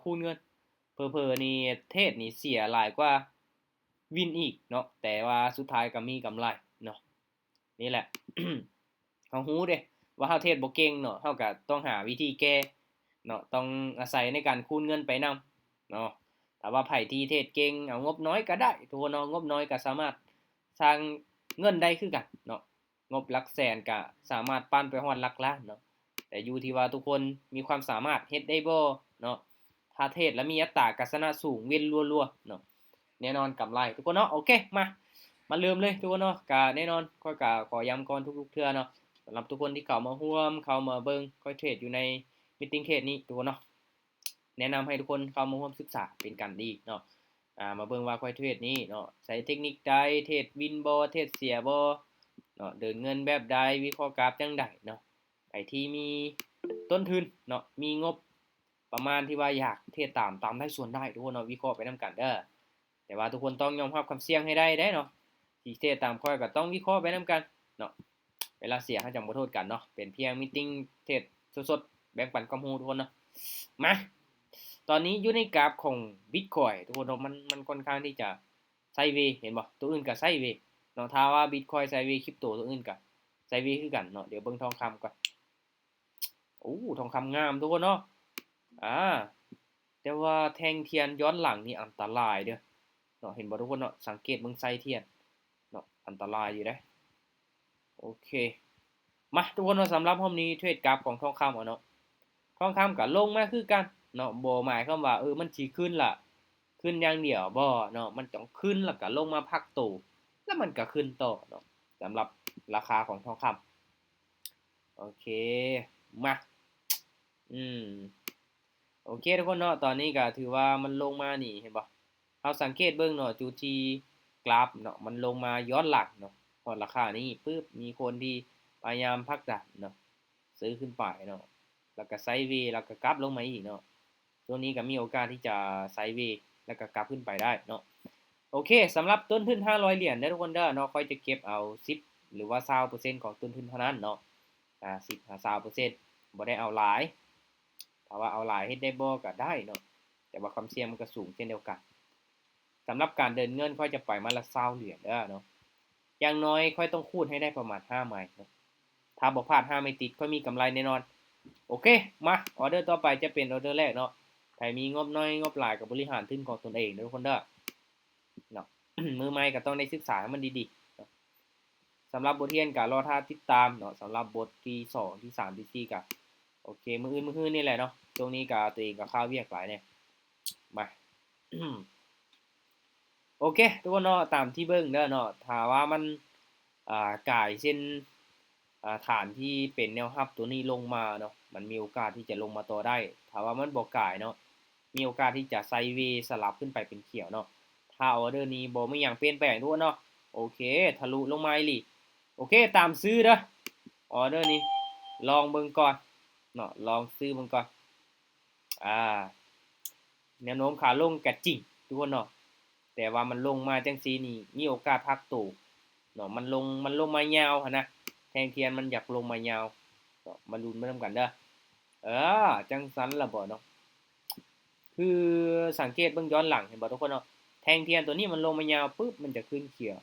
ຄູນເງິນ ເຜີໆນີ້ເທຣດນີ້ເສຍຫຼາຍກວ່າວິນອີກເນາະ ແຕ່ວ່າສຸດທ້າຍກໍມີກຳໄລເນາະ. ນີ້ແຫຼະ ເຮົາຮູ້ເດ້ວ່າເຮົາເທຣດບໍ່ເກັ່ງເນາະ ເຮົາກໍຕ້ອງຫາວິທີແກ້ເນາະ ຕ້ອງອາໄສໃນການຄູນເງິນໄປນຳເນາະ. ຖ້າວ່າໃຜທີ່ເທຣດເກັ່ງ ເອົາງົບນ້ອຍກໍໄດ້ທຸກຄົນເນາະ ງົບນ້ອຍກໍສາມາດສ້າງເງິນໄດ້ຄືກັນເນາະ. ງົບຫຼັກແສນກະສາມາດປັ້ນໄປຮອດຫຼັກລ້ານເນາະ ແຕ່ຢູ່ທີ່ວ່າທຸກຄົນມີຄວາມສາມາດເຮັດໄດ້ບໍ່ເນາະ. ຖ້າເທຣດແລ້ວມີອັດຕາການຊະນະສູງ ວິນລົວໆເນາະ ແນ່ນອນກຳໄລທຸກຄົນເນາະ. ໂອເຄ ມາ ມາເລີ່ມເລີຍທຸກຄົນເນາະ. ກະແນ່ນອນ ຂ້ອຍກະຂໍຢ້ຳກ່ອນທຸກໆເທື່ອເນາະ ສຳລັບທຸກຄົນທີ່ເຂົ້າມາຮ່ວມ ເຂົ້າມາເບິ່ງຂ້ອຍເທຣດຢູ່ໃນ Meeting Trade ນີ້ທຸກຄົນເນາະ ແນະນຳໃຫ້ທຸກຄົນເຂົ້າມາຮ່ວມສຶກສາເປັນການດີເນາະ. ອາ ມາເບິ່ງວ່າຂ້ອຍເທຣດນີ້ເນາະ ໃຊ້ເທັກນິກໃດ ເທຣດວິນບໍ່ ເທຣດເສຍບໍ່ເນາະ ເດີນເງິນແບບໃດ ວິເຄາະກາບຈັ່ງໃດເນາະ. ໃຜທີ່ມີຕົ້ນທຶນເນາະ ມີງົບປະມານທີ່ວ່າຢາກເທຣດຕາມ ຕາມໄດ້ສ່ວນໄດ້ທຸກຄົນເນາະ ວິເຄາະໄປນຳກັນເດີ. ແຕ່ວ່າທຸກຄົນຕ້ອງຍອມຮັບຄວາມສ່ຽງໃຫ້ໄດ້ເດ້ເນາະ ຊິເທຣດຕາມຂ້ອຍກໍຕ້ອງວິເຄາະໄປນຳກັນເນາະ. ເວລາເສຍເຮົາຈັ່ງບໍ່ໂທດກັນເນາະ ເປັນພຽງ Meeting Trade ສົດໆ ແບ່ງປັນຄວາມຮູ້ທຸກຄົນເນາະ. ມາ ຕອນນີ້ຢູ່ໃນກາບຂອງ Bitcoin ທຸກຄົນເນາະ ມັນ ມັນຄ່ອນຂ້າງທີ່ຈະໄຊເວ ເຫັນບໍ່ ຕົວອື່ນກໍໄຊເວເນາະ. ຖ້າວ່າ Bitcoin ໄຊເວ ຄຣິບໂຕຕົວອື່ນກໍໄຊເວຄືກັນເນາະ. ດຽວເບິ່ງທອງຄຳກ່ອນ. ໂອ້ ທອງຄຳງາມທຸກຄົນເນາະ. ອາ ແຕ່ວ່າແທ່ງທຽນຍ້ອນຫຼັງນີ້ອັນຕະລາຍເດີ້ເນາະ ເຫັນບໍ່ທຸກຄົນເນາະ. ສັງເກດເບິ່ງໄສ້ທຽນເນາະ ອັນຕະລາຍຢູ່ເດ້. ໂອເຄ ມາທຸກຄົນເນາະ ສຳລັບຮອບນີ້ເທຣດກັບຂອງທອງຄຳເອົາເນາະ. ທອງຄຳກໍລົງມາຄືກັນເນາະ ບໍ່ໝາຍຄວາມວ່າ ເອີ ມັນຊິຂຶ້ນລະ ຂຶ້ນຢ່າງດຽວ ບໍ່ເນາະ ມັນຕ້ອງຂຶ້ນແລ້ວກໍລົງມາພັກໂຕ ແລ້ວມັນກໍຂຶ້ນຕໍ່ເນາະ ສຳລັບລາຄາຂອງທອງຄຳ. ໂອເຄ ມາ ອືມ ໂອເຄທຸກຄົນເນາະ ຕອນນີ້ກໍຖືວ່າມັນລົງມານີ້ ເຫັນບໍ່ ເຮົາສັງເກດເບິ່ງເນາະ ຈຸດທີ່ກຣາຟເນາະ ມັນລົງມາຍ້ອນຫຼັງເນາະ ຮອດລາຄານີ້ປຶບ ມີຄົນທີ່ພະຍາຍາມຜັກດັນເນາະ ຊື້ຂຶ້ນໄປເນາະ ແລ້ວກໍໄຊເວ ແລ້ວກໍກັບລົງມາອີກເນາະ. ໂຊນນີ້ກໍມີໂອກາດທີ່ຈະໄຊເວ ແລ້ວກໍກັບຂຶ້ນໄປໄດ້ເນາະ. ໂອເຄ ສຳລັບຕົ້ນທຶນຫ້າຮ້ອຍຫຼຽນເດີທຸກຄົນເດີເນາະ ຂ້ອຍຈະເກັບເອົາສິບ ຫຼືວ່າຊາວເປີເຊັນຂອງຕົ້ນທຶນເທົ່ານັ້ນເນາະ ອາ ສິບຫາຊາວເປີເຊັນ ບໍ່ໄດ້ເອົາຫຼາຍ. ຖ້າວ່າເອົາຫຼາຍເຮັດໄດ້ບໍ່? ກໍໄດ້ເນາະ ແຕ່ວ່າຄວາມສ່ຽງມັນກໍສູງເຊັ່ນດຽວກັນ. ສຳລັບການເດີນເງິນ ຂ້ອຍຈະໄປໄມ້ລະຊາວຫຼຽນເດີເນາະ ຢ່າງໜ້ອຍຂ້ອຍຕ້ອງຂູດໃຫ້ໄດ້ປະມານຫ້າໄມ້ເນາະ. ຖ້າບໍ່ພາດຫ້າໄມ້ຕິດ ຂ້ອຍມີກຳໄລແນ່ນອນ. ໂອເຄ ມາ ອອເດີຕໍ່ໄປຈະເປັນອອເດີແລກເນາະ. ໃຜມີງົບໜ້ອຍ ງົບຫຼາຍ ກໍບໍລິຫານທຶນຂອງຕົນເອງເດີທຸກຄົນເດີເນາະ. ມືໃໝ່ກໍຕ້ອງໄດ້ສຶກສາໃຫ້ມັນດີໆເນາະ. ສຳລັບບົດຮຽນກໍລໍຖ້າຕິດຕາມເນາະ ສຳລັບບົດທີສອງ ທີສາມ ທີສີ່ ກໍໂອເຄ ມື້ອື່ນມື້ຮືນີ້ແຫຼະເນາະ. ຊ່ວງນີ້ກໍຕົວເອງກໍຄາວຽກຫຼາຍແດ່. ມາ ໂອເຄທຸກຄົນເນາະ ຕາມທີ່ເບິ່ງເດີເນາະ ຖ້າວ່າມັນ ອ່າ ກາຍເສັ້ນ ອ່າ ຖານທີ່ເປັນແນວຮັບຕົວນີ້ລົງມາເນາະ ມັນມີໂອກາດທີ່ຈະລົງມາຕໍ່ໄດ້. ຖ້າວ່າມັນບໍ່ກາຍເນາະ ມີໂອກາດທີ່ຈະໄຊເວສະຫຼັບຂຶ້ນໄປເປັນຂຽວເນາະ. ຖ້າອອເດີນີ້ບໍ່ມີຫຍັງປ່ຽນແປງທຸກຄົນເນາະ ໂອເຄ ທະລຸລົງມາອີ່ຫຼີ. ໂອເຄ ຕາມຊື້ເດີ ອອເດີນີ້ ລອງເບິ່ງກ່ອນເນາະ ລອງຊື້ເບິ່ງກ່ອນ. ອ່າ ແນວໂນ້ມຂາລົງກໍຈິງທຸກຄົນເນາະ ແຕ່ວ່າມັນລົງມາຈັ່ງຊີ້ນີ້ ມີໂອກາດພັກໂຕເນາະ. ມັນລົງ ມັນລົງມາຍາວຫັ້ນນະ ແທ່ງທຽນມັນຢາກລົງມາຍາວເນາະ. ມາລຸ້ນໄປນຳກັນເດີ. ເອີ ຈັ່ງຊັ້ນລະບໍ່ເນາະ. ຄືສັງເກດເບິ່ງຍ້ອນຫຼັງ ເຫັນບໍ່ທຸກຄົນເນາະ ແທ່ງທຽນຕົວນີ້ມັນລົງມາຍາວປຶບ ມັນຈະຂຶ້ນຂຽວ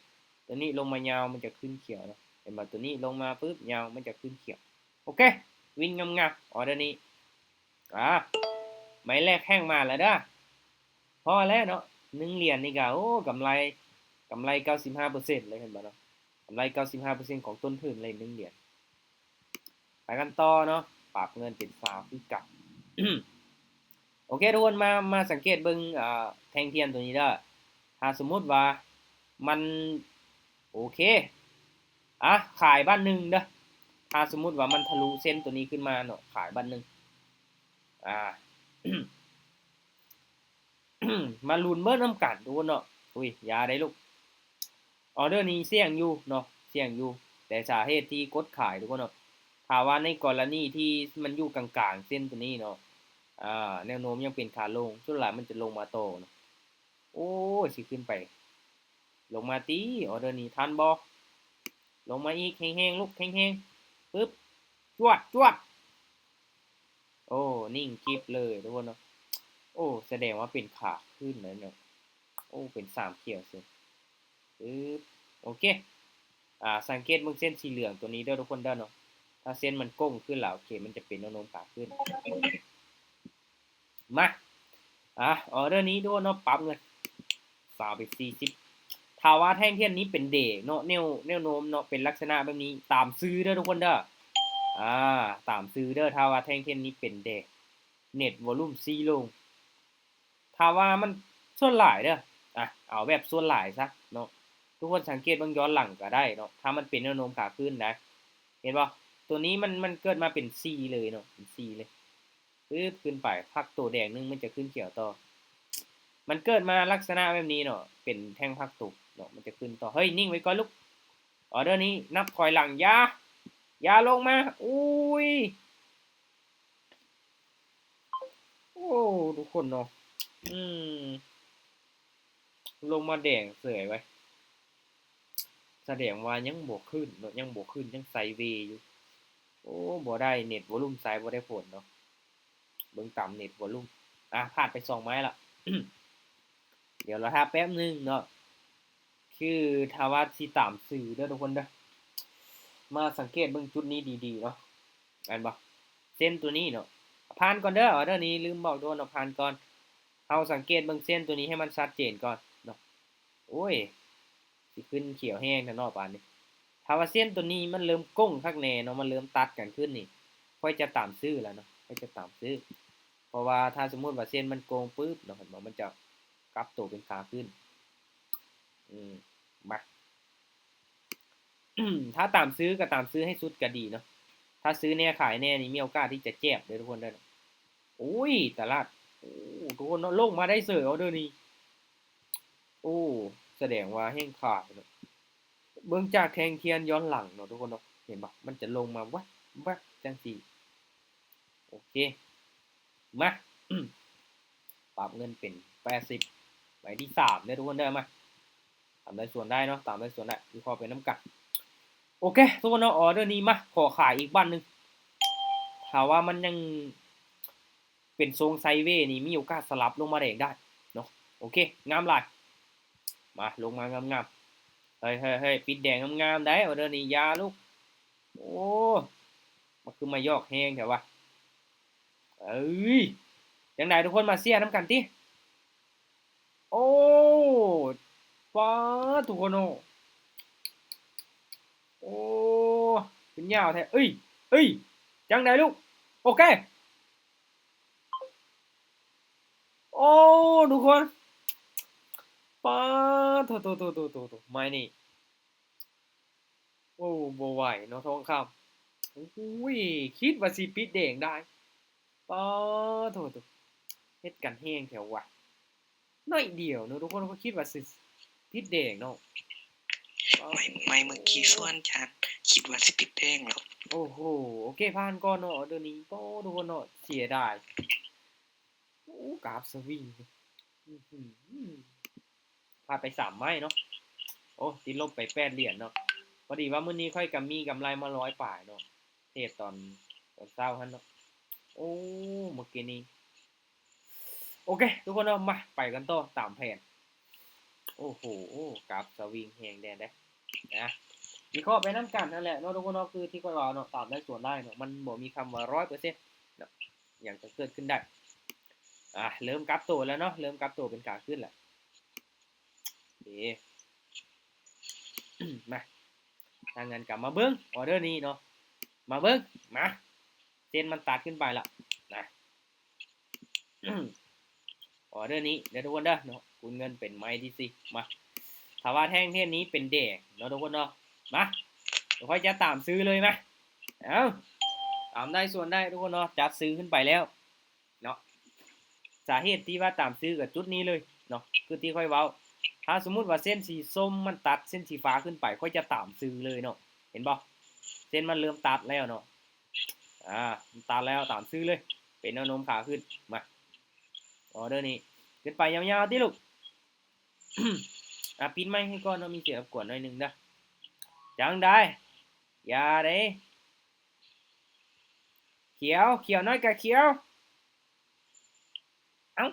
ຕົວນີ້ລົງມາຍາວ ມັນຈະຂຶ້ນຂຽວເນາະ. ເຫັນບໍ່ ຕົວນີ້ລົງມາປຶບ ຍາວ ມັນຈະຂຶ້ນຂຽວ. ໂອເຄ ວິນງາມໆ ອອເດີນີ້. ອ່າ ໄມ້ແລກແຮງມາແລ້ວເດີ. ພໍແລ້ວເນາະ ໜຶ່ງຫຼຽນນີ້ກໍ ໂອ້ ກຳໄລ ກຳໄລເກົ້າສິບຫ້າເປີເຊັນເລີຍ ເຫັນບໍ່ເນາະ. ກຳໄລເກົ້າສິບຫ້າເປີເຊັນຂອງຕົ້ນທຶນເລີຍ ໜຶ່ງຫຼຽນ. ໄປກັນຕໍ່ເນາະ ປັບເງິນເປັນຊາວຄືເກົ່າ. ໂອເຄທຸກຄົນ ມາ ມາສັງເກດເບິ່ງ ອ່າ ແທ່ງທຽນຕົວນີ້ເດີ. ຖ້າສົມມຸດວ່າມັນ ໂອເຄ ອ່ະ ຂາຍບາດໜຶ່ງເດີ. ຖ້າສົມມຸດວ່າມັນທະລຸເສັ້ນຕົວນີ້ຂຶ້ນມາເນາະ ຂາຍບາດໜຶ່ງ. ອ່າ ມາລຸ້ນເບິ່ງນຳກັນທຸກຄົນເນາະ. ອຸ້ຍ ຢ່າໄດ໋ລູກ. ອອເດີນີ້ສ່ຽງຢູ່ເນາະ ສ່ຽງຢູ່ ແຕ່ສາເຫດທີ່ກົດຂາຍທຸກຄົນເນາະ ຖ້າວ່າໃນກໍລະນີທີ່ມັນຢູ່ກາງໆເສັ້ນຕົວນີ້ເນາະ ອ່າ ແນວໂນ້ມຍັງເປັນຂາລົງ ສ່ວນຫຼາຍມັນຈະລົງມາຕໍ່ເນາະ. ໂອ້ຍ ຊິຂຶ້ນໄປ ລົງມາຕິ ອອເດີນີ້ທັນບໍ່? ລົງມາອີກ ແຮງໆ ລູກ ແຮງໆ ປຶບ ຈວດ ຈວດ. ໂອ້ ນິ່ງກິບເລີຍທຸກຄົນເນາະ. ໂອ້ ສະແດງວ່າເປັນຂາຂຶ້ນແລ້ວເນາະ. ໂອ້ ເປັນສາມຂຽວເຊີຍ. ປຶບ ໂອເຄ. ອາ ສັງເກດເບິ່ງເສັ້ນສີເຫຼືອງຕົວນີ້ເດີທຸກຄົນເດີເນາະ. ຖ້າເສັ້ນມັນໂກ່ງຂຶ້ນແລ້ວ ໂອເຄ ມັນຈະເປັນແນວໂນ້ມຂາຂຶ້ນ. ໂອເຄ ມາ ອາ ອໍເດີນີ້ທຸກຄົນເນາະ ປັບເງິນ ຊາວໄປສີ່ສິບ. ຖ້າວ່າແທ່ງທຽນນີ້ເປັນແດເນາະ ແນວ ແນວໂນ້ມເນາະ ເປັນລັກສະນະແບບນີ້ ຕາມຊື້ເດີທຸກຄົນເດີ. ອາ ຕາມຊື້ເດີ ຖ້າວ່າແທ່ງທຽນນີ້ເປັນແດ ເນັດວອລຸມສີ່ລົງ. ຖ້າວ່າມັນ ສ່ວນຫຼາຍເດີ ອາ ເອົາແບບສ່ວນຫຼາຍຊະເນາະ ທຸກຄົນສັງເກດເບິ່ງຍ້ອນຫຼັງກໍໄດ້ເນາະ. ຖ້າມັນເປັນແນວໂນ້ມຂາຂຶ້ນນະ ເຫັນບໍ່? ຕົວນີ້ມັນ ມັນເກີດມາເປັນສີ່ເລີຍເນາະ ເປັນສີ່ເລີຍ. ປຶບ ຂຶ້ນໄປ ພັກໂຕແດງໜຶ່ງ ມັນຈະຂຶ້ນຂຽວຕໍ່. ມັນເກີດມາລັກສະນະແບບນີ້ເນາະ ເປັນແທ່ງພັກໂຕເນາະ ມັນຈະຂຶ້ນຕໍ່. ເຮີ້ຍ ນິ່ງໄວ້ກ່ອນລູກ. ອໍເດີນີ້ນັບຖອຍຫຼັງ ຢ່າ ຢ່າລົງມາ. ອຸ້ຍ ໂອ້ ທຸກຄົນເນາະ ອືມ ລົງມາແດງເສີຍໄວ້ຍ. ສະແດງວ່າຍັງບໍ່ຂຶ້ນເນາະ ຍັງບໍ່ຂຶ້ນ ຍັງໄຊເວຢູ່. ໂອ້ ບໍ່ໄດ້ ເນັດວອລຸມໃຊ້ບໍ່ໄດ້ຜົນເນາະ. ເບິ່ງຕາມເນັດວອລຸມ ອາ ພາດໄປສອງໄມ້ລະ. ດຽວລໍຖ້າແປັບໜຶ່ງເນາະ ຄືຖ້າວ່າຊິຕາມຊື້ເດີທຸກຄົນເດີ ມາສັງເກດເບິ່ງຈຸດນີ້ດີໆເນາະ ແມ່ນບໍ່? ເສັ້ນຕົວນີ້ເນາະ ຜ່ານກ່ອນເດີ ອໍເດີນີ້ລືມບອກທຸກຄົນເນາະ ຜ່ານກ່ອນ. ເຮົາສັງເກດເບິ່ງເສັ້ນຕົວນີ້ໃຫ້ມັນຊັດເຈນກ່ອນເນາະ. ໂອ້ຍ ຊິຂຶ້ນຂຽວແຮງແທ້ເນາະບາດນີ້. ຖ້າວ່າເສັ້ນຕົວນີ້ມັນເລີ່ມໂກ່ງຄັກແນ່ເນາະ ມັນເລີ່ມຕັດກັນຂຶ້ນນີ້ ຂ້ອຍຈະຕາມຊື້ແລ້ວເນາະ ຂ້ອຍຈະຕາມຊື້. ເພາະວ່າຖ້າສົມມຸດວ່າເສັ້ນມັນໂກ່ງປຶບເນາະ ເຫັນບໍ່ ມັນຈະກັບໂຕເປັນຂາຂຶ້ນ. ອືມ ມາ ຖ້າຕາມຊື້ກໍຕາມຊື້ໃຫ້ສຸດກໍດີເນາະ. ຖ້າຊື້ແນ່ຂາຍແນ່ນີ້ມີໂອກາດທີ່ຈະແຈບເດີທຸກຄົນເດີ. ໂອ້ຍ ຕະຫຼາດ ໂອ້ ທຸກຄົນເນາະ ລົງມາໄດ້ເສີຍ ອໍເດີນີ້. ໂອ້ ສະແດງວ່າແຮງຂາຍເນາະ. ເບິ່ງຈາກແທ່ງທຽນຍ້ອນຫຼັງເນາະທຸກຄົນເນາະ ເຫັນບໍ່ ມັນຈະລົງມາແວັບໆ ຈັ່ງຊີ້. ໂອເຄ ມາ ປັບເງິນເປັນແປດສິບ ໃບທີສາມເດີທຸກຄົນເດີ. ມາ ຕາມໄດ້ສ່ວນໄດ້ເນາະ ຕາມໄດ້ສ່ວນໄດ້ ວິເຄາະໄປນຳກັນ. ໂອເຄ ທຸກຄົນເນາະ ອໍເດີນີ້ ມາ ຂໍຂາຍອີກບາດໜຶ່ງ. ຖ້າວ່າມັນຍັງ ເປັນຊົງໄຊເວນີ້ ມີໂອກາດສະຫຼັບລົງມາແດງໄດ້ເນາະ. ໂອເຄ ງາມຫຼາຍ ມາ ລົງມາງາມໆ. ເຮີ້ຍໆໆ ປິດແດງງາມໆໄດ໋ ອໍເດີນີ້ ຢ່າລູກ. ໂອ້ ມັນຄືມາຢອກແຮງແທ້ວະ. ເອີຍ ຈັ່ງໃດທຸກຄົນ ມາເຊຍນຳກັນຕິ. ໂອ້ ປາດ ທຸກຄົນເນາະ ໂອ້ ເປັນຍາວແທ້. ເອີຍ ເອີຍ ຈັ່ງໃດລູກ. ໂອເຄ ໂອ້ ທຸກຄົນ ປາດ ໂທ້ໆໆໆໆ ໄມ້ນີ້ ໂອ້ ບໍ່ໄຫວເນາະ ທອງຄຳ. ໂອ້ຍ ຄິດວ່າຊິປິດແດງໄດ້ ປາດໂທ້ ເຮັດກັນແຮງແທ້ວະ. ໜ້ອຍດຽວເນາະທຸກຄົນ ກໍຄິດວ່າຊິປິດແດງເນາະ. ໄມ້ ໄມ້ເມື່ອກີ້ສ່ວນຈານ ຄິດວ່າຊິປິດແດງແລ້ວ. ໂອ້ໂຫ ໂອເຄ ຜ່ານກ່ອນເນາະ ອໍເດີນີ້. ໂອ້ ທຸກຄົນເນາະ ເສຍດາຍ. ໂອ້ ກາບສະວິງ ອືຫື ພາດໄປສາມໄມ້ເນາະ. ໂອ້ ຕິດລົບໄປແປດຫຼຽນເນາະ. ພໍດີວ່າມື້ນີ້ຂ້ອຍກະມີກຳໄລມາຮ້ອຍປາຍເນາະ ເທຣດຕອນ ຕອນເຊົ້າຫັ້ນເນາະ. ໂອ້ ເມື່ອກີ້ນີ້ ໂອເຄ ທຸກຄົນເນາະ ມາ ໄປກັນຕໍ່ຕາມແຜນ. ໂອ້ໂຫ ກາບສະວິງແຮງແດ່ເດ້ ນະ ວິເຄາະໄປນຳກັນຫັ້ນແຫຼະເນາະ ທຸກຄົນເນາະ. ຄືທີ່ຂ້ອຍເວົ້າເນາະ ຕາມໄດ້ສ່ວນໄດ້ເນາະ ມັນບໍ່ມີຄຳວ່າຮ້ອຍເປີເຊັນເນາະ ຫຍັງກໍເກີດຂຶ້ນໄດ້. ອາ ເລີ່ມກັບໂຕແລ້ວເນາະ ເລີ່ມກັບໂຕເປັນຂາຂຶ້ນແລ້ວ. ເດ ມາ ຖ້າຊັ້ນກໍມາເບິ່ງອໍເດີນີ້ເນາະ ມາເບິ່ງ ມາ ເສັ້ນມັນຕັດຂຶ້ນໄປລະນະ. ອໍເດີນີ້ເດີທຸກຄົນເດີເນາະ ຄູນເງິນເປັນໄມ້ທີສີ່. ມາ ຖ້າວ່າແທ່ງທຽນນີ້ເປັນແດງເນາະ ທຸກຄົນເນາະ ມາ ດຽວຂ້ອຍຈະຕາມຊື້ເລີຍ. ມາ ເອົາ ຕາມໄດ້ສ່ວນໄດ້ ທຸກຄົນເນາະ ຈັດຊື້ຂຶ້ນໄປແລ້ວ ເນາະ. ສາເຫດທີ່ວ່າຕາມຊື້ກໍຈຸດນີ້ເລີຍເນາະ ຄືທີ່ຂ້ອຍເວົ້າ ຖ້າສົມມຸດວ່າເສັ້ນສີສົ້ມມັນຕັດເສັ້ນສີຟ້າຂຶ້ນໄປ ຂ້ອຍຈະຕາມຊື້ເລີຍເນາະ. ເຫັນບໍ່ ເສັ້ນມັນເລີ່ມຕັດແລ້ວເນາະ. ອາ ມັນຕັດແລ້ວ ຕາມຊື້ເລີຍ ເປັນແນວໂນ້ມຂາຂຶ້ນ. ມາ ອໍເດີນີ້ຂຶ້ນໄປຍາວໆຕິລູກ. ອາ ປິດໄມໃຫ້ກ່ອນເນາະ ມີສຽງລົບກວນໜ້ອຍໜຶ່ງເດີ. ຈັ່ງໃດ ຢ່າເດ້. ຂຽວ ຂຽວໜ້ອຍກະຂຽວ. ເອົ້າ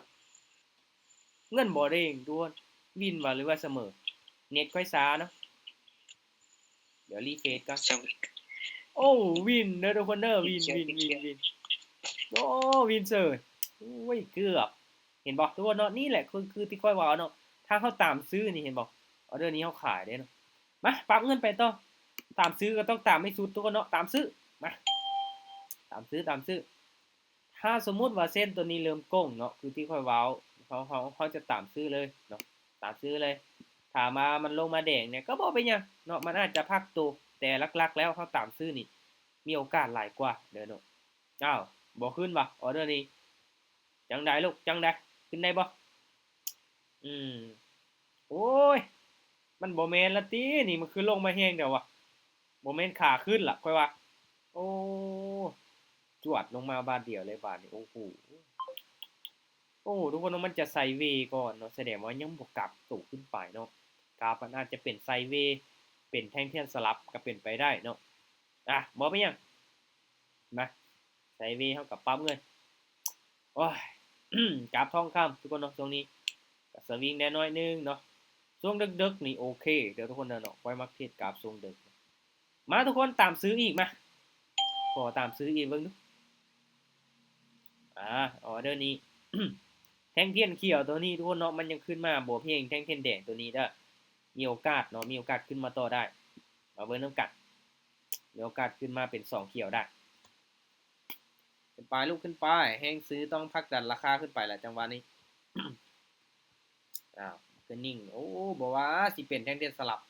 ເງິນບໍ່ເດ້ງທຸກຄົນ. ວິນຫວາ ຫຼືວ່າສະເໝີ? ເນັດຂ້ອຍຊ້າເນາະ. ດຽວຣີເຟຣຊກ່ອນ. ໂອ້ ວິນເດີທຸກຄົນເດີ. ວິນ ວິນ ວິນ ວິນ. ໂອ້ ວິນເສີຍ. ໂອ້ຍ ເກືອບ. ເຫັນບໍ່ທຸກຄົນເນາະ? ນີ້ແຫຼະຄື ຄືທີ່ຂ້ອຍເວົ້າເນາະ. ຖ້າເຮົາຕາມຊື້ນີ້ ເຫັນບໍ່? ອອເດີນີ້ເຮົາຂາຍເດ້ເນາະ. ມາ ປັບເງິນໄປຕໍ່. ຕາມຊື້ກໍຕ້ອງຕາມໃຫ້ສຸດທຸກຄົນເນາະ. ຕາມຊື້. ມາ ຕາມຊື້ ຕາມຊື້. ຖ້າສົມມຸດວ່າເສັ້ນໂຕນີ້ເລີ່ມໂກ່ງເນາະ ຄືທີ່ຂ້ອຍເວົ້າ ເຮົາ ເຮົາ ເຮົາຈະຕາມຊື້ເລີຍເນາະ. ຕາມຊື້ເລີຍ. ຖ້າມາ ມັນລົງມາແດງນີ້ກໍບໍ່ເປັນຫຍັງເນາະ. ມັນອາດຈະພັກໂຕ ແຕ່ຫຼັກໆແລ້ວເຮົາຕາມຊື້ນີ້ ມີໂອກາດຫຼາຍກວ່າເດີເນາະ. ອ້າວ ບໍ່ຂຶ້ນຫວາ ອອເດີນີ້. ຈັ່ງໃດລູກ ຈັ່ງໃດ? ຂຶ້ນໄດ້ບໍ່? ອືມ ໂອ້ຍ ມັນບໍ່ແມ່ນລະຕິ ນີ້ມັນຄືລົງມາແຮງແທ້ຫວາ. ບໍ່ແມ່ນຂາຂຶ້ນລະຂ້ອຍວ່າ. ໂອ້ ຈວດລົງມາບາດດຽວເລີຍບາດນີ້. ໂອ້ໂຫ ໂອ້ ທຸກຄົນ ມັນຈະໄຊເວກ່ອນເນາະ ສະແດງວ່າຍັງບໍ່ກັບໂຕຂຶ້ນໄປເນາະ. ກາບມັນອາດຈະເປັນໄຊເວ ເປັນແທ່ງທຽນສະຫຼັບກໍເປັນໄປໄດ້ເນາະ. ອ່ະ ບໍ່ເປັນຫຍັງ ມາ ໄຊເວເຮົາກໍປັບເງິນ. ໂອ້ຍ ກາບທອງຄຳທຸກຄົນເນາະ ຊ່ວງນີ້ກໍສະວິງແດ່ໜ້ອຍໜຶ່ງເນາະ. ຊ່ວງເດິກໆນີ້ໂອເຄເດີທຸກຄົນເດີເນາະ. ຂ້ອຍມັກເທດກາບຊ່ວງເດິກ. ມາທຸກຄົນ ຕາມຊື້ອີກ ມາ ຂໍຕາມຊື້ອີກເບິ່ງດູ. ອ່າ ອອເດີນີ້ ແທ່ງທຽນຂຽວໂຕນີ້ທຸກຄົນເນາະ ມັນຍັງຂຶ້ນມາບໍ່ແພງແທ່ງທຽນແດງໂຕນີ້ເດີ. ມີໂອກາດເນາະ ມີໂອກາດຂຶ້ນມາຕໍ່ໄດ້. ມາເບິ່ງນຳກັນ ມີໂອກາດຂຶ້ນມາເປັນສອງຂຽວໄດ້. ຂຶ້ນໄປລູກ ຂຶ້ນໄປ. ແຮງຊື້ຕ້ອງຜັກດັນລາຄາຂຶ້ນໄປລະຈັງຫວະນີ້. ອ້າວ ຄືນິ່ງ. ໂອ້ ບໍ່ວ່າຊິເປັນແທ່ງທຽນສະຫຼັບ.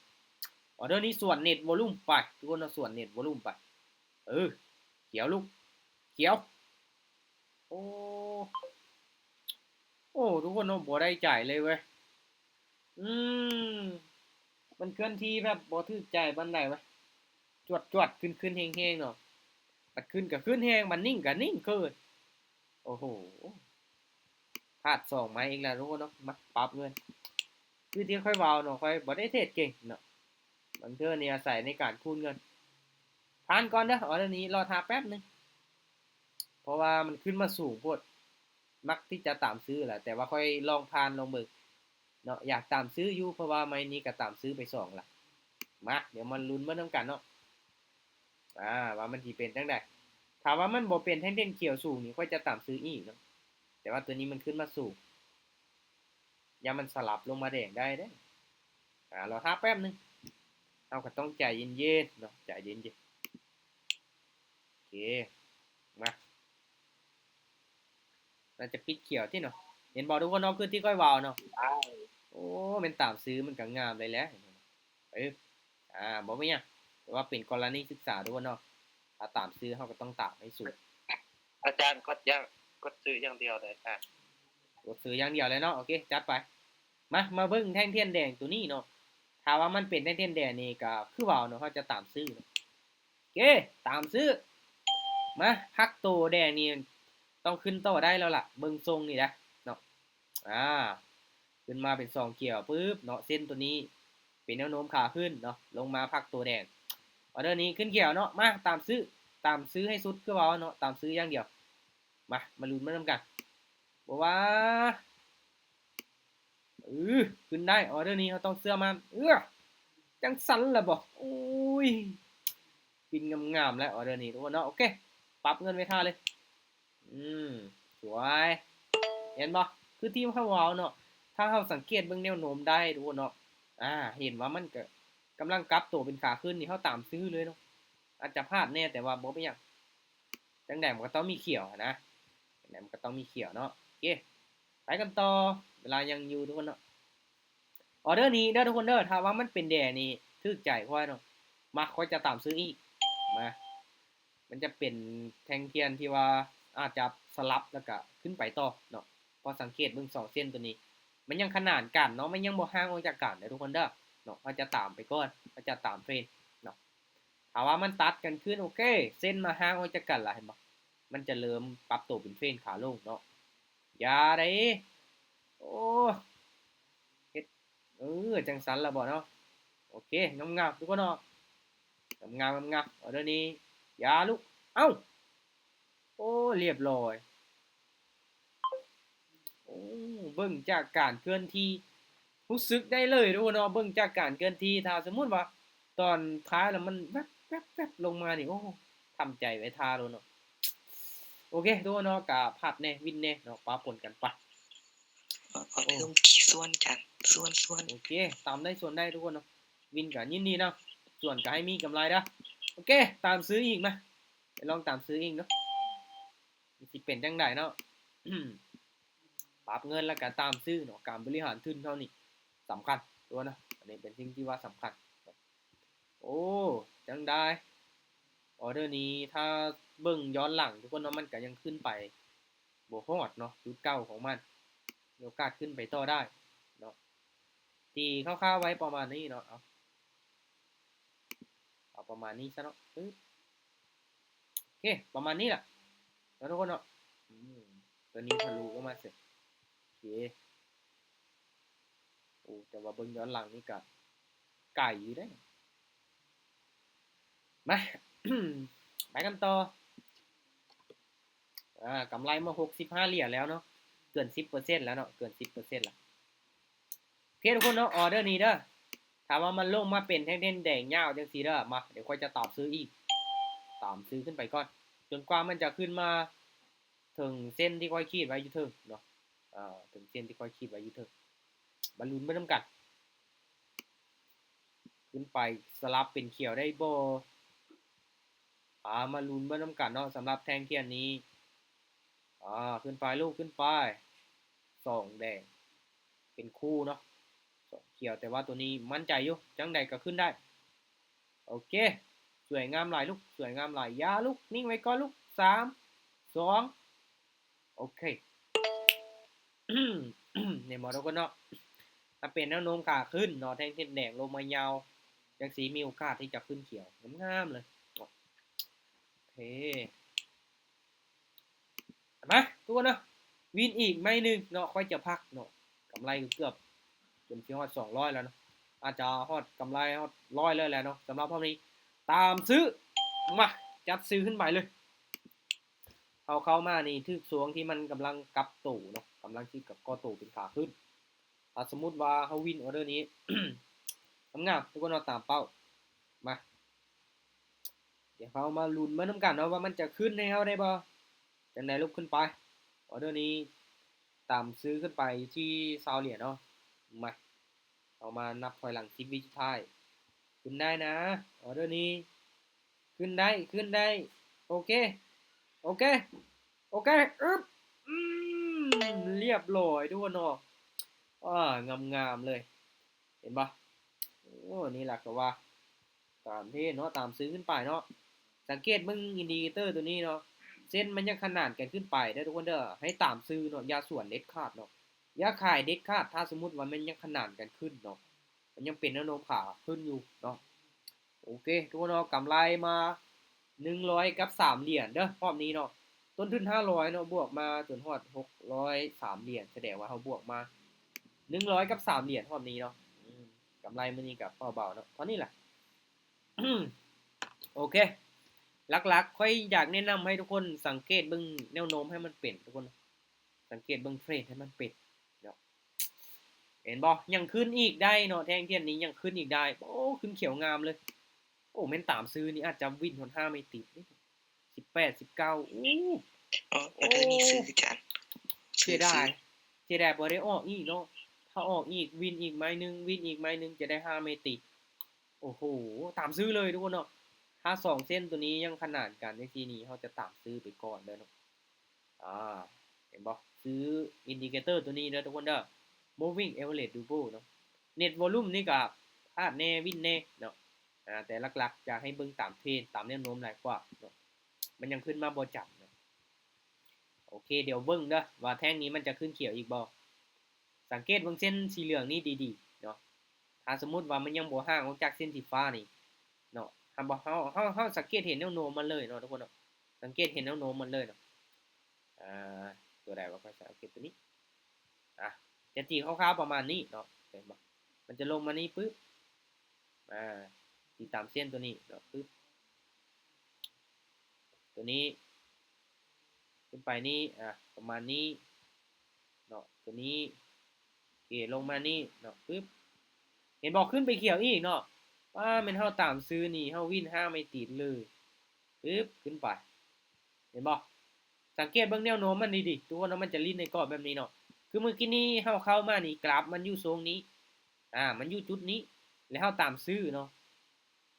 ອອເດີນີ້ສວນເນັດວອລຸມໄປ ທຸກຄົນເນາະ ສວນເນັດວອລຸມໄປ. ເອີ ຂຽວລູກ ຂຽວ. ໂອ້ ໂອ້ ທຸກຄົນເນາະ ບໍ່ໄດ້ໃຈເລີຍເວີຍ. ອືມ ມັນເຄື່ອນທີ່ແບບບໍ່ຖືກໃຈປານໃດເວີຍ. ຈວດໆ ຂຶ້ນໆ ແຮງໆ ເນາະ. ບັດຂຶ້ນກໍຂຶ້ນແຮງ ບັດນິ່ງກໍນິ່ງຄືນ. ໂອ້ໂຫ ພາດສອງມາອີກແລ້ວທຸກຄົນເນາະ. ມາປັບເງິນ. ຄືທີ່ຂ້ອຍເວົ້າເນາະ ຂ້ອຍບໍ່ໄດ້ເທຣດເກັ່ງເນາະ. ບາງເທື່ອນີ້ອາໄສໃນການຄູນເງິນ. ຜ່ານກ່ອນເດີ ອອເດີນີ້ ລໍຖ້າແປັບໜຶ່ງ ເພາະວ່າມັນຂຶ້ນມາສູງໂພດ. ມັກທີ່ຈະຕາມຊື້ແຫຼະ ແຕ່ວ່າຂ້ອຍລອງຜ່ານລອງເບິ່ງເນາະ. ຢາກຕາມຊື້ຢູ່ ເພາະວ່າໄມ້ນີ້ກໍຕາມຊື້ໄປສອງລະ. ມາ ດຽວມາລຸ້ນເບິ່ງນຳກັນເນາະ ອ່າ ວ່າມັນຊິເປັນຈັ່ງໃດ. ຖ້າວ່າມັນບໍ່ເປັນແທ່ງທຽນຂຽວສູງນີ້ ຂ້ອຍຈະຕາມຊື້ອີກເນາະ. ແຕ່ວ່າໂຕນີ້ມັນຂຶ້ນມາສູງ ຢ້ານມັນສະຫຼັບລົງມາແດງໄດ້ເດ້. ອ່າ ລໍຖ້າແປັບໜຶ່ງ. ເຮົາກໍຕ້ອງໃຈເຢັນໆ ເນາະ ໃຈເຢັນໆ. ໂອເຄ ມາ ໜ້າຈະປິດຂຽວຕິເນາະ. ເຫັນບໍ່ທຸກຄົນເນາະ ຄືທີ່ຂ້ອອຍເວົ້າເນາະ. ໂອ້ ແມ່ນຕາມຊື້ມັນກໍງາມເລີຍແຫຼະ. ເອີ ອ່າ ບໍ່ມີຫຍັງ ແຕ່ວ່າເປັນກໍລະນີສຶກສາທຸກຄົນເນາະ. ຖ້າຕາມຊື້ເຮົາກໍຕ້ອງຕາມໃຫ້ສຸດ. ອາຈານ ກົດຢ່າງ ກົດຊື້ຢ່າງດຽວເລີຍ ອ່າ ກົດຊື້ຢ່າງດຽວເລີຍເນາະ. ໂອເຄ ຈັດໄປ. ມາ ມາເບິ່ງແທ່ງທຽນແດງໂຕນີ້ເນາະ. ຖ້າວ່າມັນເປັນແທ່ງທຽນແດງນີ້ກໍຄືເວົ້າເນາະ ເຮົາຈະຕາມຊື້ເນາະ. ໂອເຄ ຕາມຊື້. ມາ ພັກໂຕແດງນີ້ຕ້ອງຂຶ້ນຕໍ່ໄດ້ແລ້ວລະ ເບິ່ງຊົງນີ້ນະເນາະ. ອ່າ ຂຶ້ນມາເປັນສອງຂຽວປຶບເນາະ ເສັ້ນໂຕນີ້ເປັນແນວໂນ້ມຂາຂຶ້ນເນາະ ລົງມາພັກໂຕແດງ. ອອເດີນີ້ຂຶ້ນຂຽວເນາະ. ມາ ຕາມຊື້ ຕາມຊື້ໃຫ້ສຸດ ຄືເວົ້າເນາະ ຕາມຊື້ຢ່າງດຽວ. ມາ ມາລຸ້ນມານຳກັນ ບໍ່ວ່າ ເອີ ຂຶ້ນໄດ້. ອອເດີນີ້ເຮົາຕ້ອງເຊື່ອໝັ້ນ. ເອີ ຈັ່ງຊັ້ນລະບໍ. ໂອ້ຍ ປິ່ນງາມໆ ແລ້ວອອເດີນີ້ທຸກຄົນເນາະ. ໂອເຄ ປັບເງິນໄວ້ຖ້າເລີຍ. ອືມ ສວຍ. ເຫັນບໍ່ ຄືທີ່ເຮົາເວົ້າເນາະ ຖ້າເຮົາສັງເກດເບິ່ງແນວໂນ້ມໄດ້ທຸກຄົນເນາະ ອ່າ ເຫັນວ່າມັນກໍກຳລັງກັບໂຕເປັນຂາຂຶ້ນນີ້ ເຮົາຕາມຊື້ເລີຍເນາະ. ອາດຈະພາດແດ່ ແຕ່ວ່າບໍ່ເປັນຫຍັງ. ຈັ່ງໃດມັນກໍຕ້ອງມີຂຽວຫັ້ນນະ ຈັ່ງໃດມັນກໍຕ້ອງມີຂຽວເນາະ. ໂອເຄ ໄປກັນຕໍ່ ເວລາຍັງຢູ່ທຸກຄົນເນາະ. ອອເດີນີ້ເດີທຸກຄົນເດີ ຖ້າວ່າມັນເປັນແດງນີ້ຖືກໃຈຂ້ອຍເນາະ. ມາ ຂ້ອຍຈະຕາມຊື້ອີກ. ມາ ມັນຈະເປັນແທ່ງທຽນທີ່ວ່າອາດຈະສະຫຼັບແລ້ວກະຂຶ້ນໄປຕໍ່ເນາະ. ເພາະສັງເກດເບິ່ງສອງເສັ້ນໂຕນີ້ ມັນຍັງຂະໜານກັນເນາະ ມັນຍັງບໍ່ຫ່າງອອກຈາກກັນເດີທຸກຄົນເດີເນາະ. ເຮົາຈະຕາມໄປກ່ອນ ເຮົາຈະຕາມເທຣນເນາະ. ຖ້າວ່າມັນຕັດກັນຂຶ້ນ ໂອເຄ ເສັ້ນມາຫ່າງອອກຈາກກັນລະ ເຫັນບໍ່ ມັນຈະເລີ່ມປັບໂຕເປັນເທຣນຂາລົງເນາະ. ຢ່າເດ້ ໂອ້ ເຮັດ ເອີ ຈັ່ງຊັ້ນລະບໍເນາະ. ໂອເຄ ງາມໆ ທຸກຄົນເນາະ ງາມໆ ງາມໆ. ອອເດີນີ້ ຢ່າລຸກ ເອົ້າ ໂອ້ ລຽບຮ້ອຍ. ໂອ ເບິ່ງຈາກການເຄື່ອນທີ່ ຮູ້ສຶກໄດ້ເລີຍທຸກຄົນເນາະ ເບິ່ງຈາກການເຄື່ອນທີ່ ຖ້າສົມມຸດວ່າຕອນທ້າຍແລ້ວມັນແວັບໆໆລົງມານີ້ ໂອ້ ທຳໃຈໄວ້ຖ້າໂລດເນາະ. ໂອເຄ ທຸກຄົນເນາະ ກະພັດແດ່ ວິນແດ່ເນາະ ປະປົນກັນໄປ. ອໍ ອໍເດີ ໂອ້ ສວນຈານ ສວນ ສວນ ໂອເຄ ຕາມໄດ້ສວນໄດ້ທຸກຄົນເນາະ ວິນກະຍິນດີນຳ ສວນກະໃຫ້ມີກຳໄລເດີ. ໂອເຄ ຕາມຊື້ອີກ ມາ ໄປລອງຕາມຊື້ອີກເນາະ ມັນຊິເປັນຈັ່ງໃດເນາະ. ປັບເງິນແລ້ວກະຕາມຊື້ເນາະ ການບໍລິຫານທຶນເຮົານີ້ສຳຄັນຕົວະເນາະ ອັນນີ້ເປັນສິ່ງທີ່ວ່າສຳຄັນ. ໂອ້ ຈັ່ງໃດ ອໍເດີນີ້ ຖ້າເບິ່ງຍ້ອນຫຼັງທຸກຄົນເນາະ ມັນກະຍັງຂຶ້ນໄປບໍ່ຮອດເນາະ ຈຸດເກົ່າຂອງມັນ ມີໂອກາດຂຶ້ນໄປຕໍ່ໄດ້ເນາະ. ຕີຄ່າວໆໄວ້ປະມານນີ້ເນາະ ເອົາ ເອົາປະມານນີ້ຊະເນາະ ປຶບ ໂອເຄ ປະມານນີ້ແຫຼະເນາະທຸກຄົນເນາະ. ອືມ ຕົວນີ້ທະລຸລົງມາເສີ ໂອເຄ. ໂອ້ ແຕ່ວ່າເບິ່ງຍ້ອນຫຼັງນີ້ກະໄກຢູ່ເດ້. ມາ ໄປກັນຕໍ່. ອາ ກຳໄລມາຫົກສິບຫ້າຫຼຽນແລ້ວເນາະ ເກີນສິບເປີເຊັນແລ້ວເນາະ ເກີນສິບເປີເຊັນແລ້ວ. ໂອເຄທຸກຄົນເນາະ ອໍເດີນີ້ເດີ ຖ້າວ່າມັນລົງມາເປັນແທ່ງເສັ້ນແດງຍາວຈັ່ງຊີ້ເດີ ມາ ດຽວຂ້ອຍຈະຕາມຊື້ອີກ ຕາມຊື້ຂຶ້ນໄປກ່ອນ ຈົນກວ່າມັນຈະຂຶ້ນມາເຖິງເສັ້ນທີ່ຂ້ອຍຂີດໄວ້ຢູ່ເທິງເນາະ ເຖິງເສັ້ນທີ່ຂ້ອຍຂີດໄວ້ຢູ່ເທິງ ມາລຸ້ນໄປນຳກັນ ຂຶ້ນໄປສະຫຼັບເປັນຂຽວໄດ້ບໍ່? ອາ ມາລຸ້ນເບິ່ງນຳກັນເນາະ ສຳລັບແທ່ງທຽນນີ້. ອາ ຂຶ້ນໄປລູກ ຂຶ້ນໄປ ສອງແດງ ເປັນຄູ່ເນາະ ສອງຂຽວ ແຕ່ວ່າຕົວນີ້ໝັ້ນໃຈຢູ່ ຈັ່ງໃດກໍຂຶ້ນໄດ້. ໂອເຄ ສວຍງາມຫຼາຍລູກ ສວຍງາມຫຼາຍ ຢ່າລູກ ນິ່ງໄວ້ກ່ອນລູກ ສາມ ສອງ ໂອເຄ ແມ່ນບໍ່ທຸກຄົນເນາະ? ຖ້າເປັນແນວໂນ້ມຂາຂຶ້ນເນາະ ແທ່ງເສັ້ນແດງລົງມາຍາວ ຈັ່ງຊີ້ມີໂອກາດທີ່ຈະຂຶ້ນຂຽວງາມໆເລີຍ. ໂອເຄ ມາທຸກຄົນເນາະ ວິນອີກໄມ້ໜຶ່ງເນາະ ຂ້ອຍຈະພັກເນາະ ກຳໄລກໍເກືອບຈົນຊິຮອດສອງຮ້ອຍແລ້ວເນາະ ອາດຈະຮອດກຳໄລຮອດຮ້ອຍເລີຍແຫຼະເນາະ. ສຳລັບຮອບນີ້ຕາມຊື້ ມາ ຈັດຊື້ຂຶ້ນໄປເລີຍ. ເຮົາເຂົ້າມານີ້ຖືກຊ່ວງທີ່ມັນກຳລັງກັບໂຕເນາະ ກຳລັງຊິກັບກໍ່ໂຕເປັນຂາຂຶ້ນ. ຖ້າສົມມຸດວ່າເຮົາວິນອໍເດີນີ້ ງາມໆ ທຸກຄົນເນາະ ຕາມເປົ້າ. ມາ ດຽວເຮົາມາລຸ້ນເບິ່ງນຳກັນເນາະວ່າມັນຈະຂຶ້ນໃຫ້ເຮົາໄດ້ບໍ່? ຈັ່ງໃດລູກ ຂຶ້ນໄປ ອໍເດີນີ້ຕາມຊື້ຂຶ້ນໄປຢູ່ທີ່ຊາວຫຼຽນເນາະ. ມາ ເຮົາມານັບຖອຍຫຼັງສິບວິສຸດທ້າຍ. ຂຶ້ນໄດ້ນະ ອໍເດີນີ້ ຂຶ້ນໄດ້ ຂຶ້ນໄດ້ ໂອເຄ ໂອເຄ ໂອເຄ ອຶບ ອືມ ລຽບຮ້ອຍທຸກຄົນເນາະ. ອາ ງາມໆເລີຍ ເຫັນບໍ່? ໂອ້ ນີ້ລະກໍວ່າຕາມເທຣນເນາະ ຕາມຊື້ຂຶ້ນໄປເນາະ. ສັງເກດເບິ່ງອິນດິເຄເຕີຕົວນີ້ເນາະ ເສັ້ນມັນຍັງຂະໜານກັນຂຶ້ນໄປເດີທຸກຄົນເດີ ໃຫ້ຕາມຊື້ເນາະ ຢ່າສວນເດັດຂາດເນາະ ຢ່າຂາຍເດັດຂາດ ຖ້າສົມມຸດວ່າມັນຍັງຂະໜານກັນຂຶ້ນເນາະ ມັນຍັງເປັນແນວໂນ້ມຂາຂຶ້ນຢູ່ເນາະ. ໂອເຄ ທຸກຄົນເນາະ ກຳໄລມາໜຶ່ງຮ້ອຍກັບສາມຫຼຽນເດີຮອບນີ້ເນາະ ຕົ້ນທຶນຫ້າຮ້ອຍເນາະ ບວກມາຈົນຮອດຫົກຮ້ອຍສາມຫຼຽນ ສະແດງວ່າເຮົາບວກມາໜຶ່ງຮ້ອຍກັບສາມຫຼຽນຮອບນີ້ເນາະ. ອືມ ກຳໄລມື້ນີ້ກໍພໍເບົາເນາະ ເທົ່ານີ້ລະ. ໂອເຄ ຫຼັກໆຂ້ອຍຢາກແນະນຳໃຫ້ທຸກຄົນສັງເກດເບິ່ງແນວໂນ້ມໃຫ້ມັນເປັນ ທຸກຄົນ ສັງເກດເບິ່ງເທຣນໃຫ້ມັນເປັນເນາະ. ເຫັນບໍ່? ຍັງຂຶ້ນອີກໄດ້ເນາະ ແທ່ງທຽນນີ້ຍັງຂຶ້ນອີກໄດ້. ໂອ້ ຂຶ້ນຂຽວງາມເລີຍ. ໂອ້ ແມ່ນຕາມຊື້ນີ້ອາດຈະວິນຮອດຫ້າໄມ້ຕິດເດ້ ສິບແປດ ສິບເກົ້າ. ໂອ້ ອໍເດີນີ້ຊື້ຈານ ເສຍດາຍ ເສຍດາຍບໍ່ໄດ້ອອກອີກເນາະ. ຖ້າອອກອີກ ວິນອີກໄມ້ໜຶ່ງ ວິນອີກໄມ້ໜຶ່ງ ຈະໄດ້ຫ້າໄມ້ຕິດ. ໂອ້ໂຫ ຕາມຊື້ເລີຍທຸກຄົນເນາະ. ຖ້າສອງເສັ້ນຕົວນີ້ຍັງຂະໜານກັນຈັ່ງຊີ້ນີ້ ເຮົາຈະຕາມຊື້ໄປກ່ອນເດີເນາະ. ອາ ເຫັນບໍ່? ຊື້ອິນດິເຄເຕີຕົວນີ້ເດີທຸກຄົນເດີ Moving Average Double ເນາະ. Net Volume ນີ້ກະພາດແດ່ ວິນແດ່ເນາະ. ອາ ແຕ່ຫຼັກໆຈະໃຫ້ເບິ່ງຕາມເທຣນ ຕາມແນວໂນ້ມຫຼາຍກວ່າເນາະ. ມັນຍັງຂຶ້ນມາບໍ່ຈັບເນາະ. ໂອເຄ ດຽວເບິ່ງເດີວ່າແທ່ງນີ້ມັນຈະຂຶ້ນຂຽວອີກບໍ່. ສັງເກດເບິ່ງເສັ້ນສີເຫຼືອງນີ້ດີໆເນາະ. ຖ້າສົມມຸດວ່າມັນຍັງບໍ່ຫ່າງອອກຈາກເສັ້ນສີຟ້ານີ້ເນາະ ເຮົາ ເຮົາ ເຮົາ ເຮົາສັງເກດເຫັນແນວໂນ້ມມັນເລີຍເນາະທຸກຄົນເນາະ. ສັງເກດເຫັນແນວໂນ້ມມັນເລີຍເນາະ. ອາ ຕົວໃດວ່າຂ້ອຍສັງເກດຕົວນີ້ ອາ ຈະຕີຄ່າວໆປະມານນີ້ເນາະ ເຫັນບໍ່? ມັນຈະລົງມານີ້ປຶບ ອາ ຕີຕາມເສັ້ນຕົວນີ້ເນາະ ປຶບ ຕົວນີ້ ຂຶ້ນໄປນີ້ ອາ ປະມານນີ້ ເນາະ ຕົວນີ້ ໂອເຄ ລົງມານີ້ເນາະ ປຶບ ເຫັນບໍ່ ຂຶ້ນໄປຂຽວອີກເນາະ. ວ້າ ແມ່ນເຮົາຕາມຊື້ນີ້ ເຮົາວິນຫ້າໄມ້ຕິດເລີຍ ປຶບ ຂຶ້ນໄປ ເຫັນບໍ່? ສັງເກດເບິ່ງແນວໂນ້ມມັນດີໆ ທຸກຄົນເນາະ ມັນຈະຫຼິ້ນໃນກອບແບບນີ້ເນາະ. ຄືມື້ກີ້ນີ້ເຮົາເຂົ້າມານີ້ ກຣາຟມັນຢູ່ໂຊນນີ້ ອາ ມັນຢູ່ຈຸດນີ້ ແລ້ວເຮົາຕາມຊື້ເນາະ.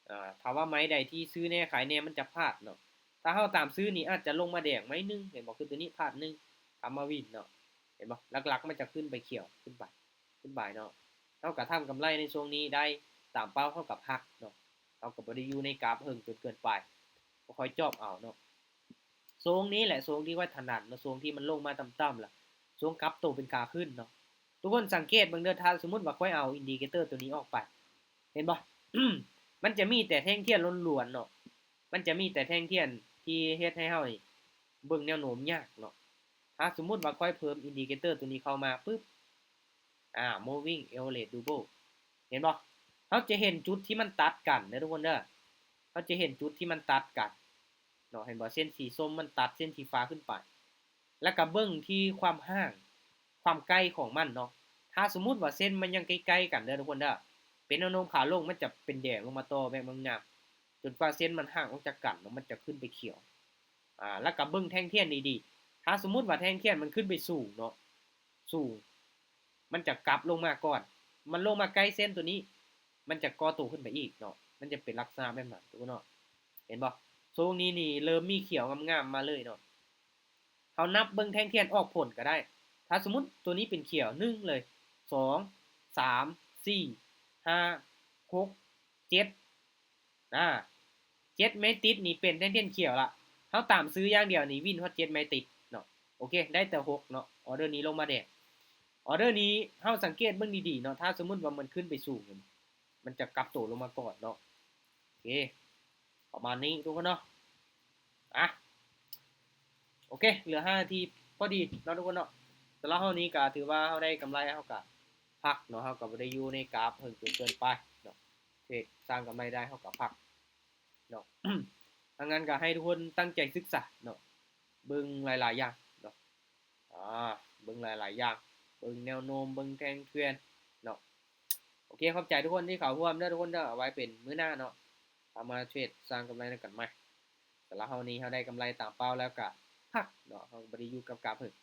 ອາ ຖ້າວ່າໄມ້ໃດທີ່ຊື້ແນ່ຂາຍແນ່ ມັນຈະພາດເນາະ. ຖ້າເຮົາຕາມຊື້ນີ້ ອາດຈະລົງມາແດງໄມ້ໜຶ່ງ ເຫັນບໍ່? ຄືຕົວນີ້ພາດໜຶ່ງ ກັບມາວິນເນາະ ເຫັນບໍ່? ຫຼັກໆ ມັນຈະຂຶ້ນໄປຂຽວ ຂຶ້ນໄປ ຂຶ້ນໄປເນາະ. ເຮົາກໍທຳກຳໄລໃນຊ່ວງນີ້ໄດ້ຕາມເປົ້າ ເຮົາກໍພັກເນາະ. ເຮົາກໍບໍ່ໄດ້ຢູ່ໃນກາບເຫິງຈົນເກີນໄປ ຄ່ອຍໆ ຈອບເອົາເນາະ. ໂຊນນີ້ແຫຼະ ໂຊນທີ່ຂ້ອຍຖະໜັດເນາະ ໂຊນທີ່ມັນລົງມາຕ່ຳໆ ລະ ໂຊນກັບໂຕເປັນຂາຂຶ້ນເນາະ. ທຸກຄົນສັງເກດເບິ່ງເດີ ຖ້າສົມມຸດວ່າຂ້ອຍເອົາອິນດິເຄເຕີຕົວນີ້ອອກໄປ ເຫັນບໍ່? ມັນຈະມີແຕ່ແທ່ງທຽນລ້ວນໆ ເນາະ ມັນຈະມີແຕ່ແທ່ງທຽນທີ່ເຮັດໃຫ້ເຮົານີ້ເບິ່ງແນວໂນ້ມຍາກເນາະ. ຖ້າສົມມຸດວ່າຂ້ອຍເພີ່ມອິນດິເຄເຕີຕົວນີ້ເຂົ້າມາປຶບ ອາ moving average double ເຫັນບໍ່? ເຮົາຈະເຫັນຈຸດທີ່ມັນຕັດກັນເດີທຸກຄົນເດີ ເຮົາຈະເຫັນຈຸດທີ່ມັນຕັດກັນເນາະ ເຫັນບໍ່? ເສັ້ນສີສົ້ມມັນຕັດເສັ້ນສີຟ້າຂຶ້ນໄປ ແລ້ວກໍເບິ່ງທີ່ຄວາມຫ່າງ ຄວາມໃກ້ຂອງມັນເນາະ. ຖ້າສົມມຸດວ່າເສັ້ນມັນຍັງໃກ້ໆ ກັນເດີທຸກຄົນເດີ ເປັນແນວໂນ້ມຂາລົງ ມັນຈະເປັນແດງລົງມາຕໍ່ແບບງາມໆ ຈົນກວ່າເສັ້ນມັນຫ່າງອອກຈາກກັນເນາະ ມັນຈະຂຶ້ນໄປຂຽວ. ອາ ແລ້ວກໍເບິ່ງແທ່ງທຽນດີໆ ຖ້າສົມມຸດວ່າແທ່ງທຽນມັນຂຶ້ນໄປສູງເນາະ ສູງ ມັນຈະກັບລົງມາກ່ອນ ມັນລົງມາໃກ້ເສັ້ນຕົວນີ້ ມັນຈະກໍ່ໂຕຂຶ້ນໄປອີກເນາະ ມັນຈະເປັນລັກສະນະແບບນັ້ນທຸກຄົນເນາະ. ເຫັນບໍ່? ໂຊນນີ້ນີ້ເລີ່ມມີຂຽວງາມໆ ມາເລີຍເນາະ. ເຮົານັບເບິ່ງແທ່ງທຽນອອກຜົນກໍໄດ້ ຖ້າສົມມຸດຕົວນີ້ເປັນຂຽວ ໜຶ່ງເລີຍ ສອງ ສາມ ສີ່ ຫ້າ ຫົກ ເຈັດ ອາ ເຈັດໄມ້ຕິດນີ້ເປັນແທ່ງທຽນຂຽວລະ ເຮົາຕາມຊື້ຢ່າງດຽວນີ້ ວິນຮອດເຈັດໄມ້ຕິດເນາະ. ໂອເຄ ໄດ້ແຕ່ຫົກເນາະ ອໍເດີນີ້ລົງມາແດງ. ອໍເດີນີ້ເຮົາສັງເກດເບິ່ງດີໆ ເນາະ ຖ້າສົມມຸດວ່າມັນຂຶ້ນໄປສູງ ມັນຈະກັບໂຕລົງມາກ່ອນເນາະ. ໂອເຄ ປະມານນີ້ທຸກຄົນເນາະ. ອາ ໂອເຄ ເຫຼືອຫ້ານາທີພໍດີເນາະທຸກຄົນເນາະ. ສຳລັບເຮົານີ້ກໍຖືວ່າເຮົາໄດ້ກຳໄລ ເຮົາກໍພັກເນາະ ເຮົາກໍບໍ່ໄດ້ຢູ່ໃນກາບເຫິງຈົນເກີນໄປເນາະ ເທຣດສ້າງກຳໄລໄດ້ ເຮົາກໍພັກເນາະ. ຖ້າຊັ້ນກໍໃຫ້ທຸກຄົນຕັ້ງໃຈສຶກສາເນາະ ເບິ່ງຫຼາຍໆຢ່າງເນາະ ອາ ເບິ່ງຫຼາຍໆຢ່າງ ເບິ່ງແນວໂນ້ມ ເບິ່ງແທ່ງທຽນເນາະ. ໂອເຄ ຂອບໃຈທຸກຄົນທີ່ເຂົ້າຮ່ວມເດີທຸກຄົນເດີ ເອົາໄວ້ເປັນມື້ໜ້າເນາະ ເຮົາມາເທຣດສ້າງກຳໄລນຳກັນໃໝ່. ສຳລັບເຮົານີ້ ເຮົາໄດ້ກຳໄລຕາມເປົ້າແລ້ວກະພັກເນາະ ເຮົາບໍ່ໄດ້ຢູ່ກັບກາບເຫິງ